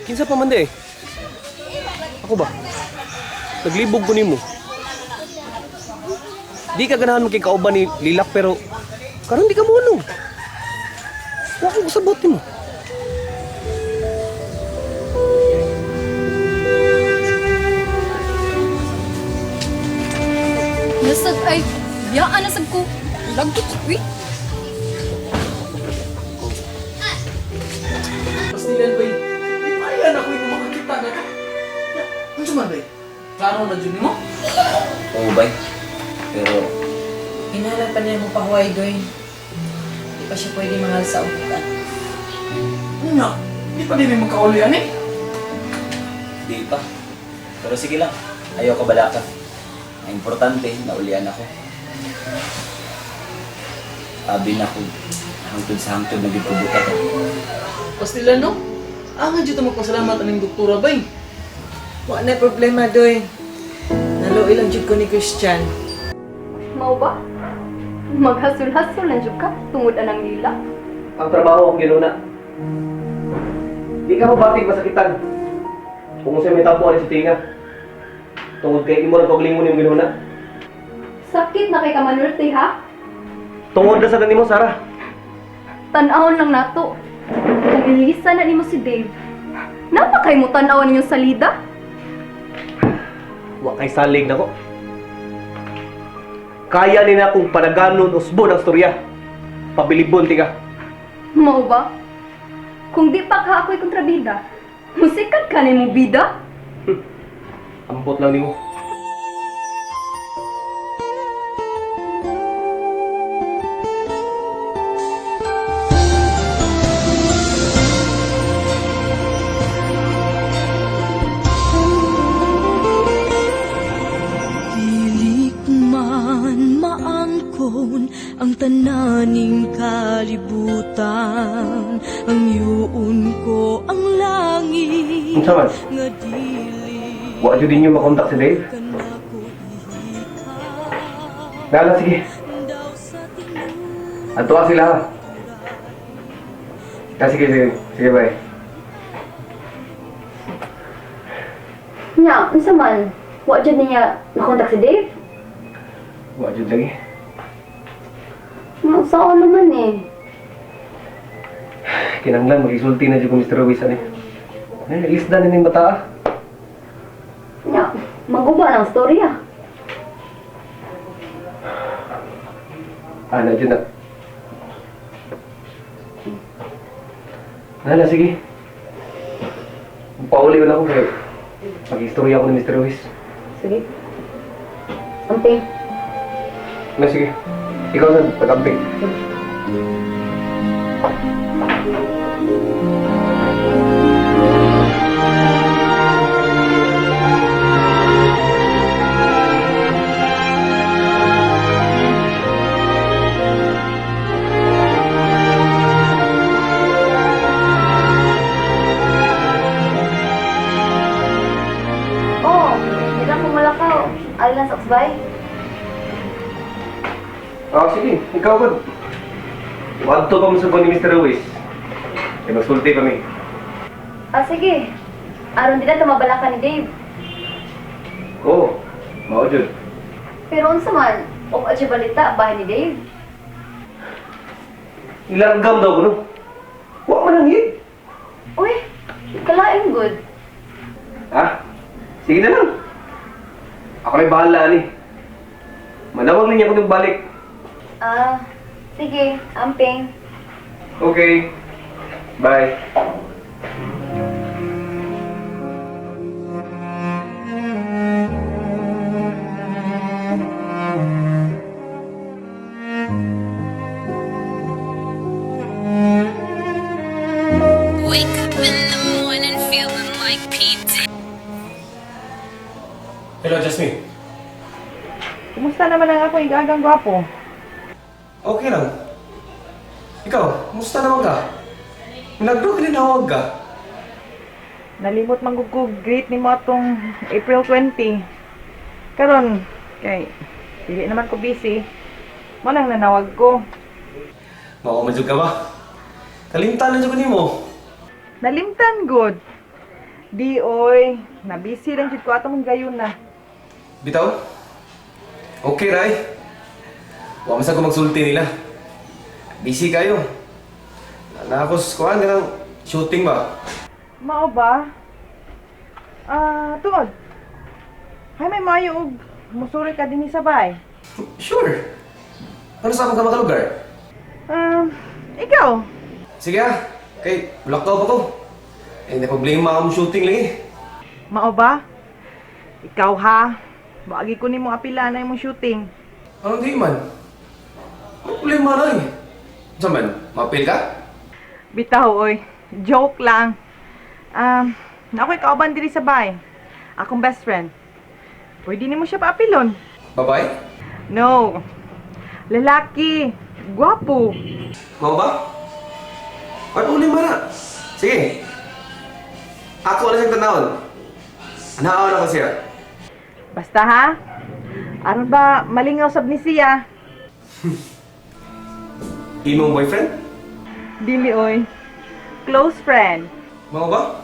Kinsa pa man di eh. Ako ba? Naglibog ko nimo. Di ka ganahan makikauban ni Lilak pero karon di ka mono. Wa ko kasabot nimo. Nasag ay, yaan nasag ko. Lagkit, uy. Pastilan ba yun? Di pa yan ako yung makakita na ka. Ano man ba? Klaro na dyan mo? Oo, bay. Pero, Hinala pa niya mo pahuway, Doy. Di pa siya pwede mangal sa upuan. Ano nga? Di pa din magkaulian eh. di pa. Pero sige lang. Ayaw ka bala ka. Ang importante, naulian ako. Abi na ko, hangtod sa hangtod na gid ko bukat. Pastilan no? Ah, nga dito magpasalamat aning doktora bay. Wa na problema, Doy. Naluoy lang jud ko ni Christian. Mao ba? Maghasul-hasul lang jud ka tungod anang lila. Ang trabaho ang ginuna. Di ka mabatig masakitan. Kung unsay may tabo ani sa tinga. Tungod kay imo ra paglingon yung ginuna. Sakit na kay kamanulti ha. Tungod na sa nimo Sara. Tan-awon lang nato. Kung ilisa na nimo si Dave, napa kay mo tan-awan ninyong salida? Wa kay salig nako. Kaya ni na kung panaganon usbon ang storya. Pabilibon tiga. Mao ba? Kung di pa ka ako'y kontrabida, musikat ka nimo bida? Ambot lang nimo. Dilik man maangkon ang tananing kalibutan. Ang yuon ko ang langit Unsa man? nga dili Wa jud ninyo makontak si Dave. kanako ihikaw Nala sige. daw sa tinuod. Antuwa sila ha. Ah, sige, sige. Sige, bye. Nya, unsa man? Wa jud niya nakontak si Dave? Wa jud lagi. Nga saan naman eh. Kinanglan magisulti na jud ko Mr. Ruiz ani. Eh, isda ni ning bata ah. Nya, maguba ng storya. Ah, na jud na. Nala, sige. Pauli ko na ako kay mag-istorya ako ni Mr. Ruiz. Sige. Amping. Na, sige. Ikaw sa pag-amping. Oh, hindi lang pumalakaw. Alin lang sa Oksbay? Ah, sige. Ikaw, good. Wadto pa mo sa ni Mr. Ruiz. Kaya magsulti pa mi. Ah, sige. Aron din na tumabala ka ni Dave. Oo. Mao jud. Pero unsa man, o siya balita, bahay ni Dave. Ilargam daw ko no. Wa man ang hit. Uy, kalaing good. Ha? Sige na lang. Ako na'y bahala ni. Manawag ninyo ako ng balik. Ah, sige, amping. Okay. Bye. Wake up in the morning feeling like P. Diddy. Hello, Jasmine. Kumusta naman ang ako igagang gwapo? Okay lang. Ikaw, kumusta naman ka? Nagdo kinawag ka. Nalimot man gud ko greet nimo atong April 20. Karon kay dili naman ko busy. Mo nang nanawag ko. Mao man jud ka ba? Kalimtan na jud ko nimo. Nalimtan good. Di oy, na busy lang jud ko atong gayon na. Bitaw? Okay, Ray. Wa man sa ko magsulti nila. Busy kayo. Na ako sa kuan kanang shooting ba? Mao ba? Ah, tuod. Hay may maayo og musuri ka dinhi sa bay. Sure. Ano sa akong ka makalugar? Ikaw. Sige ah. Kay, blackout pa ko. Eh, na problema akong shooting lagi. Mao ba? Ikaw ha. Waagi ko nimo apila na imong shooting. Anong di man? May problema na eh. Saan man? Mapil ka? Bitaw oy, joke lang. Na ako'y kauban diri sa bay. Akong best friend. Pwede nimo siya paapilon. Babae? No. Lalaki. Gwapo. Mau ba? May problema na. Sige. Ako na siyang tanawon. Anaaw na ko siya. Basta ha. Aron ba malingaw sab ni siya? Imong boyfriend? Dili oy. Close friend. Mau ba?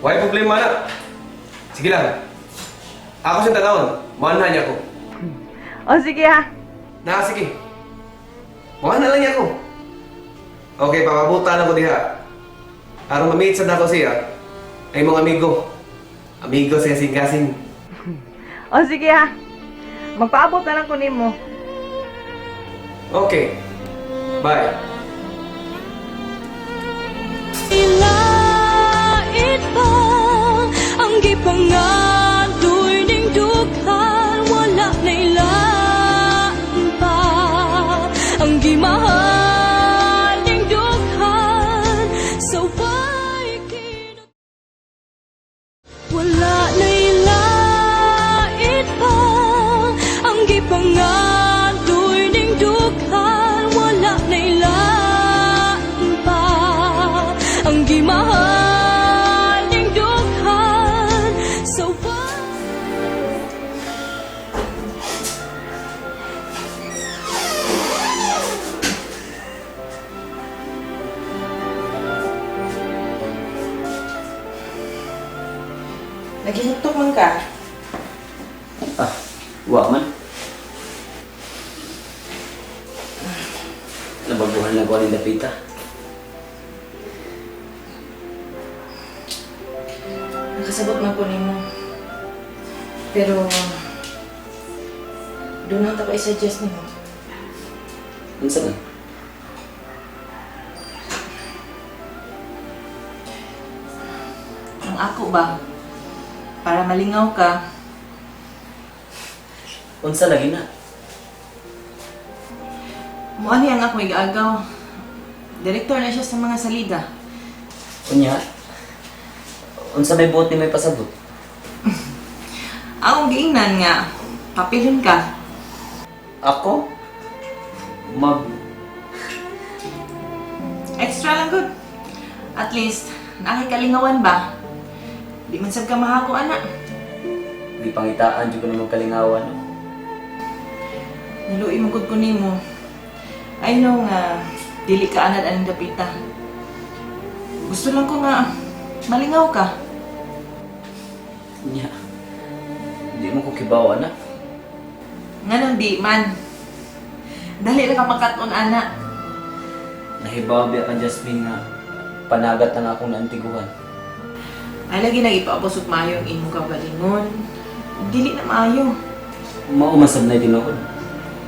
Why problema na? Sige lang. Ako siyang tanawon. Mana niya ako. O sige ha. Na, sige. Mana lang niya ako. Okay, papabuta na ko diha. Aron ma-meet sa nako siya. Ay mong amigo. Amigo sa kasing-kasing. O sige ha. Magpaabot na lang ko nimo. Okay. Bye. Lait pa ang gipangadoy ning dughan, wala na'y lain pa ang gimahal ning dughan sa way wala na'y lait pa ang gipangadoy ning dughan, wala na'y lain pa ang gimahal ning dughan sa way. Naghihintok man ka. Ah, wa man. Nabaguhan lang ko ni Dapita. Nakasabot man ko nimo. Pero doon ang ko i-suggest nimo. Unsa man? Ang ako ba? Para malingaw ka, Unsa lagi na? muani ang ako igaagaw. Direktor na siya sa mga salida. Unya, unsa may buot ni may pasabot? Akong giingnan nga, papilon ka. Ako? Mag... Extra lang good. At least, nakikalingawan ba? Di man sab ka mahako, ana. Di pangitaan, di ko naman kalingawan. No? Naluoy mo gud ko nimo. I know nga, dili ka anad aning dapita. Gusto lang ko nga, malingaw ka. Unya, di mo ko kibaw, anak. Nganong di man. Dali ra ka makat-on, ana. Nahibaw biya kan Jasmine nga panagat ang akong naantiguan. Ay lagi nag ipaabos og maayo ang imong kaugalingon. Dili na maayo. Mao man sab na tinuod.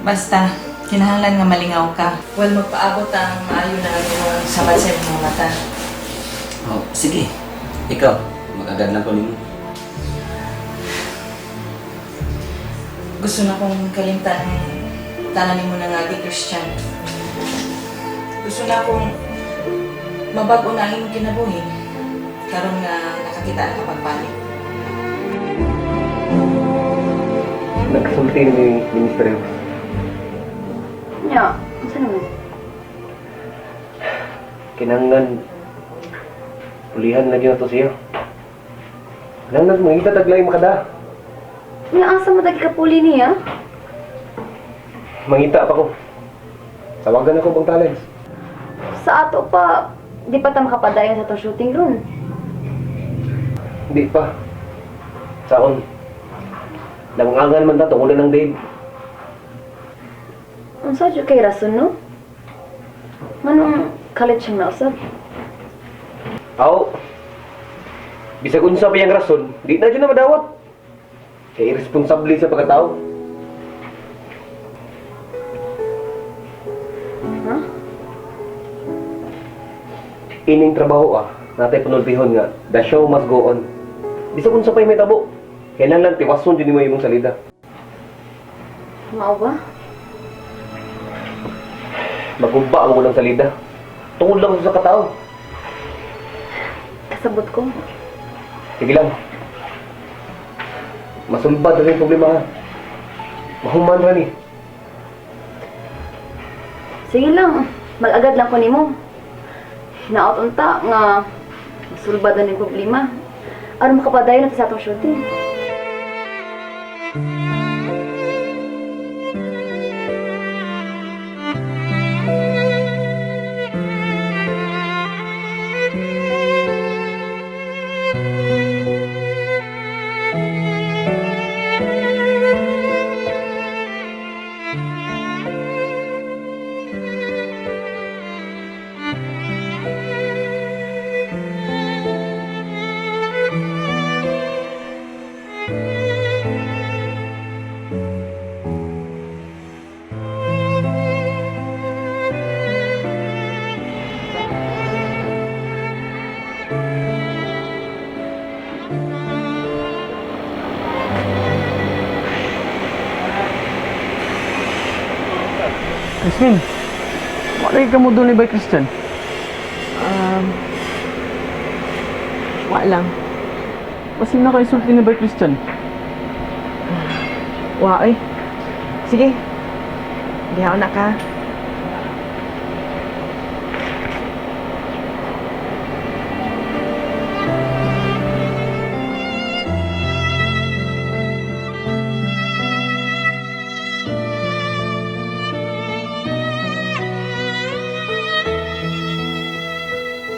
Basta, kinahanglan nga malingaw ka. Well, magpaabot ang maayo na ang imong sabat sa imong mata. Oh, sige. Ikaw, mag-agad lang ko nimo. Gusto na kong kalimtan tanan nimo na nga di Christian. Gusto na kong mabago na ang imong kinabuhi karon nga nakakita na kapagpalit. Nagsulti ni Mr. Rios. Nya, unsa naman? Kinanglan, pulihan lagi na to siya. Kinanglan, mangita taglay makada. Nya, asa mo tagi kapuli niya? Mangita pa ko. Tawagan ako bang talents. Sa ato pa, di pa ta makapadayon sa atong shooting ron. Hindi pa. Saon. Langangan man ta tungod ng Dave. Unsa jud kay rason no? Nganong kalit siyang nausab? Aw. Bisag unsa pa iyang rason, di na jud na madawat. Kay irresponsable sa pagkatao. Ha? Ining trabaho natay panultihon nga the show must go on. Bisag unsa pa may tabo, kailangan lang tiwason jud nimo imong salida. Mao ba? Magumba ang ulang salida. Tungod lang sa katao. Kasabot ko. Sige lang. Masulbad na rin problema ha. Mahuman ra ni. Sige lang, mag-agad lang ko nimo. Hinaot unta nga masulbad na ning problema. Aron makapadayon na ta sa atong shooting. Jasmine, wala ka mo doon ni Bay Christian? Wa lang. Basin na kayo sulti ni Bay Christian. Wa eh. Sige. Dihaw na ka.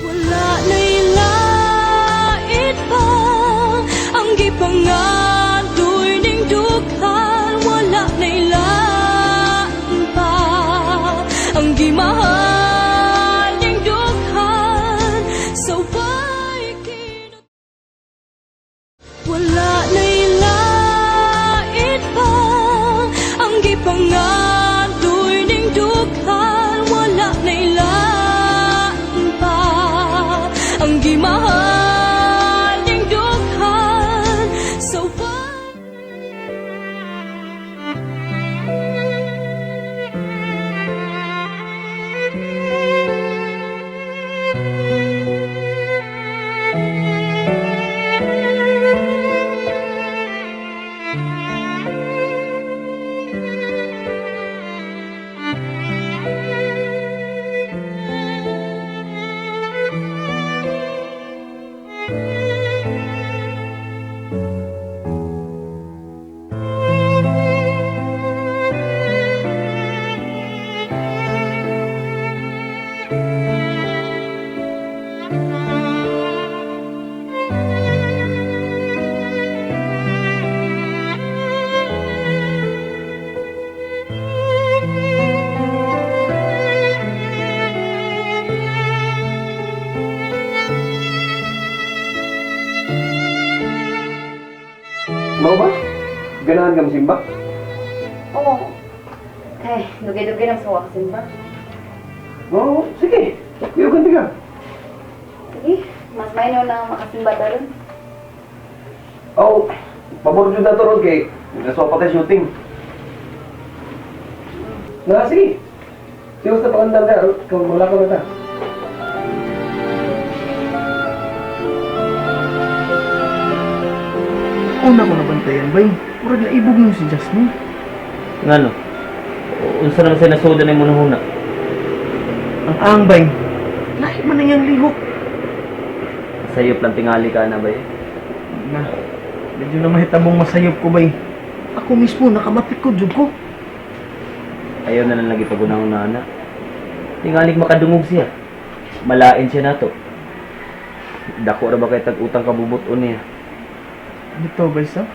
Wala na'y lait pa ang gipangadoy ning dughan. Wala na'y lain pa ang gimahal ning dughan. Sa way kinut- Wala na'y lait pa ang gipangadoy ning dughan. Wala na'y lain pa ang gimahal ning dughan. Sa way Mao ba? Ganahan ka mosimba? Oo. Kay, dugay-dugay lang sa wakasin ba? Oo, sige. Kuyugan ka. Sige, mas mainaw na makasimba ta ron. Oo, pabor jud na to ron kay nasuwa pa tayo shooting. Na, sige. Sige, basta pakandam ka. Kung wala ka na ta. Una ko nabantayan, bay. Murag naibog mo si Jasmine. Ngano? Unsa naman sa nasudan ni munahuna? Ang ang, bay. Lahi man na iyang lihok. Sayop lang tingali ka na bay. Na, medyo na mahitabong masayop ko, bay. Ako mismo, nakamapit ko, jud ko. Ayaw na lang lagi pagunahon na ana. Tingali makadungog siya. Malain siya nato. Dako ra ba kay tag-utang kabubuton niya? Dito ba isa?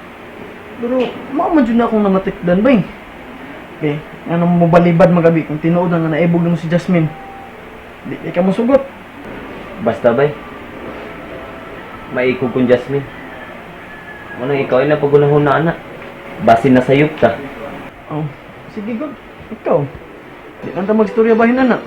Pero mao man jud na akong namatikdan bay. Okay, ano mo balibad magabi kung tinuod na nga naibog nimo si Jasmine. Di kay ka mosugot. Basta bay. Maikog kong Jasmine. Manang ikaw ay napagunahon na anak. Basin na sayop ta. Oh, sige god. Ikaw. Di lang ta magstorya bahin ana.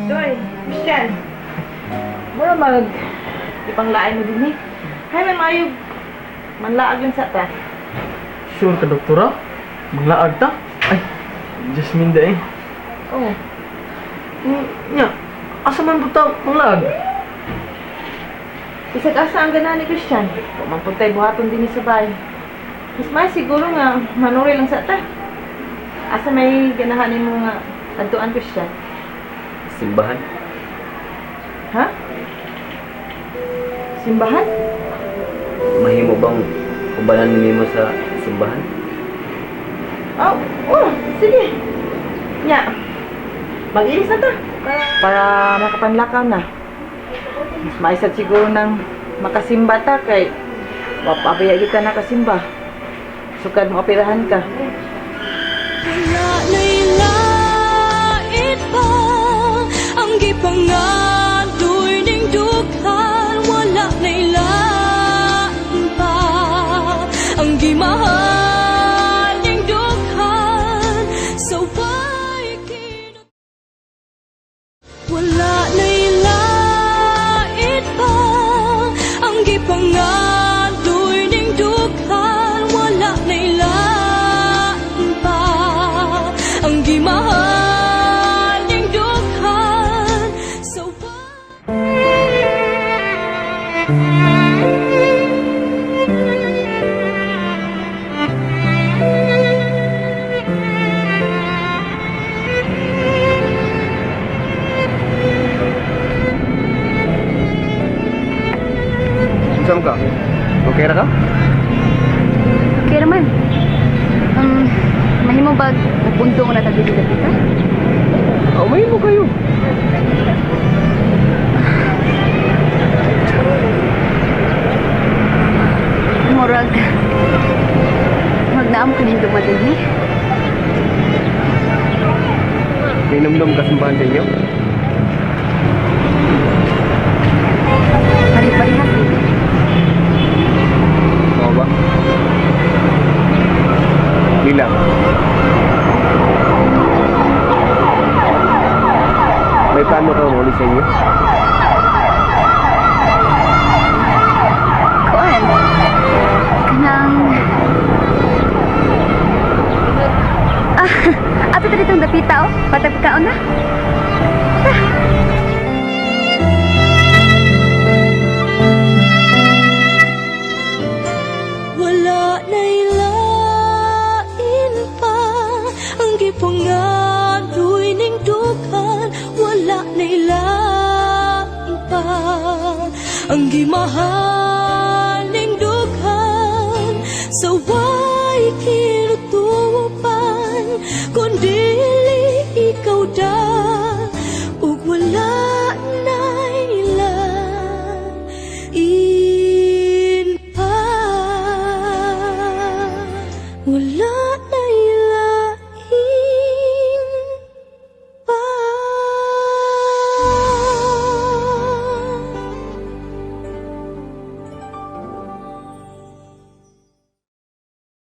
Doy, Christian. Mura mag ipanglain mo din eh. Hay man maayo manlaag yun sa ta. Sure ka, doktora? Manglaag ta? Ay, Jasmine da eh. Oh, Nya, asa man po ta manglaag? Bisag asa ang ganahan ni Christian. Wa man pud tay buhaton dinhi sa bahay. Mas may siguro nga manuri lang sa ta. Asa may ganahan nimo nga adtuan, Christian? Simbahan. Ha? Simbahan? Mahimo bang ubanan nimo sa simbahan? Oh, oh, sige. Nya. Mag-ilis na ta. Para makapanlakaw na. Mas maisad siguro nang makasimba ta kay wapabaya kita nakasimba. Sukad mo operahan ka. Wala na'y lait pa ang gipangadoy ning dughan. Wala na'y lain pa ang gimahal ning dughan. Sa way wala na'y lait pa ang gipangadoy ning dughan. Wala na'y lain pa ang gimahal ning dughan. Sa way Saan ka? Okay ra ka? Okay raman. Mahimo bag nagpundo na tag dili ka? Oh, mahimo kayo. Murag magnaam ko ning dumadin ni. May numdum ka simbahan sa inyo? Pari-parehas baby. Oo ba? Lila. May plano ka muli sa inyo? Kuan. Kanang Ah, ato ta ditong dapita oh. Patag kaon na. Wala na'y lain pa ang gipangadoy ning dughan. Wala na'y lain pa ang gimahal ning dughan. Sa way kinutupan kun dili ikaw da ug wala na'y lain pa. Wala